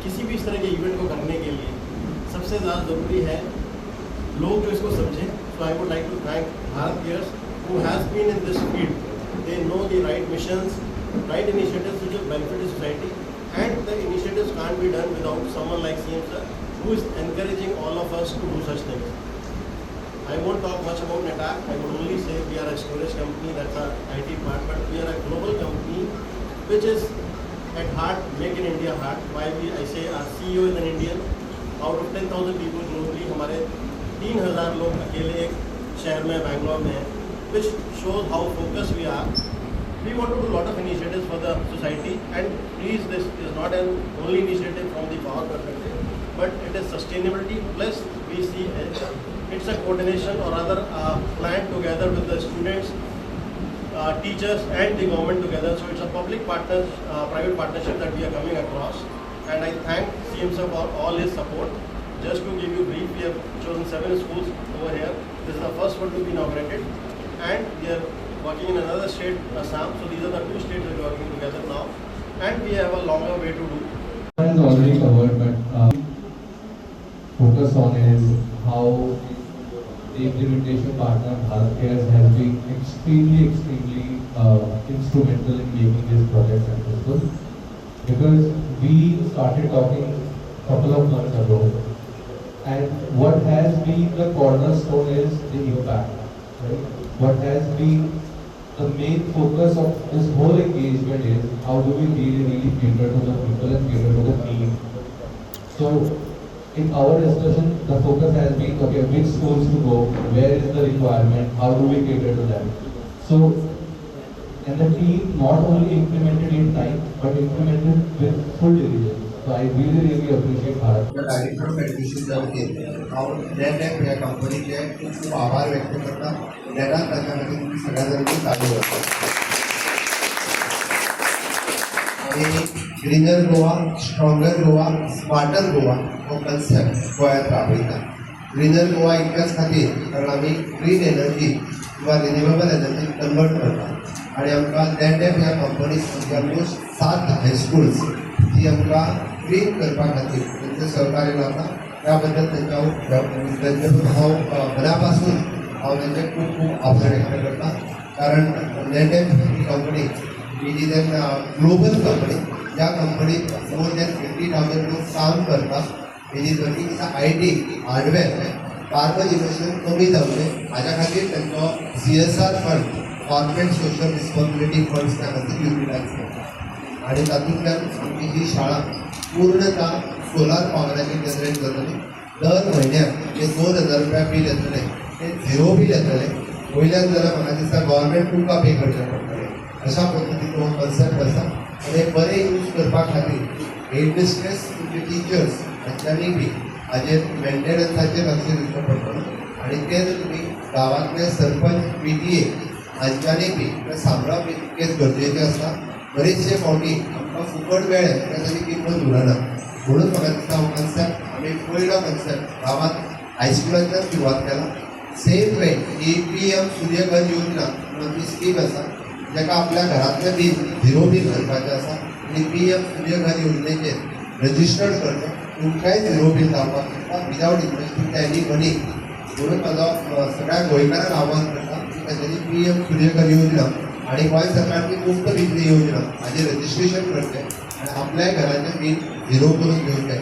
किसी भी इस तरह के इवेंट को करने के लिए सबसे ज़्यादा ज़रूरी है लोग जो इसको समझें। So I would like to thank Bharat Cares, who has been in this field. They know the right missions, right initiatives which will benefit the society, and the initiatives can't be done without someone like CM sir, who is encouraging all of us to do such things. I won't talk much about NetApp. I would only say we are a storage company, that's our IT part, but we are a global company which is at heart, Make in India heart. Why I say our CEO is an Indian. Out of 10,000 people globally, हमारे 3,000 लोग अकेले एक शहर में, बैंगलोर में हैं, which shows how focused we are. We want to do a lot of initiatives for the society, and please, this is not an only initiative from the power perspective, but it is sustainability plus we see it's a coordination or rather a plan together with the students, teachers and the government together. So it's a public partners, private partnership that we are coming across, and I thank CM sir for all his support. Just to give you brief, we have chosen 7 schools over here. This is the first one to be inaugurated, and we are working in another state, Assam. So these are the 2 states that we are working together now, and we have a longer way to do. Has already covered, but focus on is how the implementation partner Bharat Cares has been extremely, extremely instrumental in making this project successful. Because we started talking a couple of months ago, and what has been the cornerstone is the impact, right? What has been the main focus of this whole engagement is how do we really, really cater to the people and cater to the need. So in our discussion, the focus has been, okay, which schools to go, where is the requirement, how do we cater to them. So, and the team not only implemented in time, but implemented with full diligence. So I really, really appreciate Bharat. Director of education वतीन हांव नॅटॅप ह्या कंपनीचे खूब खूब आभार व्यक्त करता. नॅटान ताच्या खातीर तुमी सगळ्या जाणांनी चालू करता आनी Greener Goa, Stronger Goa, Smarter Goa हो कन्सेप्ट गोंयांत राबयता. ग्रीनर गोवा इतल्याच खातीर कारण आमी ग्रीन एनर्जी किंवा रिन्युएबल एनर्जी कन्वर्ट करता आनी आमकां नॅटॅप ह्या कंपनीक आमची ऑलमोस्ट 7 हायस्कुल्स ती आमकां क्लीन करपा खातीर तेंचें सहकार्य लाभता. त्या बद्दल तेंचे हांव तेंचे हांव मना पासून हांव तेंचे खूब खूब आभार व्यक्त करता, कारण नॅटॅप ही company is an global company, ज्या कंपनीत मोर दॅन 50,000 लोक काम करतात. It is working in IT hardware. Carbon emission कमी जावचें हाज्या खातीर तेंचो CSR fund, corporate social responsibility funds त्या खातीर युटिलायज करता आनी तातूंतल्यान आमची ही शाळा पूर्णतः सोलार पावराचेर जनरेट जातली. दर म्हयन्याक जे 2000 रुपया बील येतलें तें झिरो बील येतलें. वयल्यान जाल्यार म्हाका दिसता गव्हर्मेंट तुमकां पे करचें पडटलें. अशा पद्दतीचो हो कन्सेप्ट आसा आनी हे बरें यूज करपा खातीर हेडमिस्ट्रेस, तुमचे टिचर्स हांच्यांनी बी हाजेर मेंटेनन्साचेर लक्ष दिवचें पडटलें आनी तेच तुमी गांवांतले सरपंच, पीटीए हांच्यांनी बी तें सांबाळप तितकेंच गरजेचें आसा. बरेचशे फावटी आमकां फुकट मेळ्ळें जाल्यार ताची किंमत उरना. म्हणून म्हाका दिसता हो कन्सेप्ट आमी पयलो कन्सेप्ट गांवांत हायस्कुलांतल्यान सुरवात केला. सेम वे ही पीएम सूर्यघर योजना म्हणून आमची स्कीम आसा, जाका आपल्या घरांतलें बील झिरो बील करपाचें आसा आनी पीएम सूर्यघर योजनेचेर रजिस्टर्ड करचें, तुमकांय झिरो बील जावपाक शकता विदावट इन्वेस्टींग एनी मनी. म्हणून म्हाजो सगळ्या गोंयकारांक आव्हान करता की तांच्यांनी पीएम सूर्यघर योजना आनी गोंय सरकारची मुफ्त बिजली योजना हाजेर रजिस्ट्रेशन करचें आनी आपल्याय घराचें बील झिरो करून घेवचें.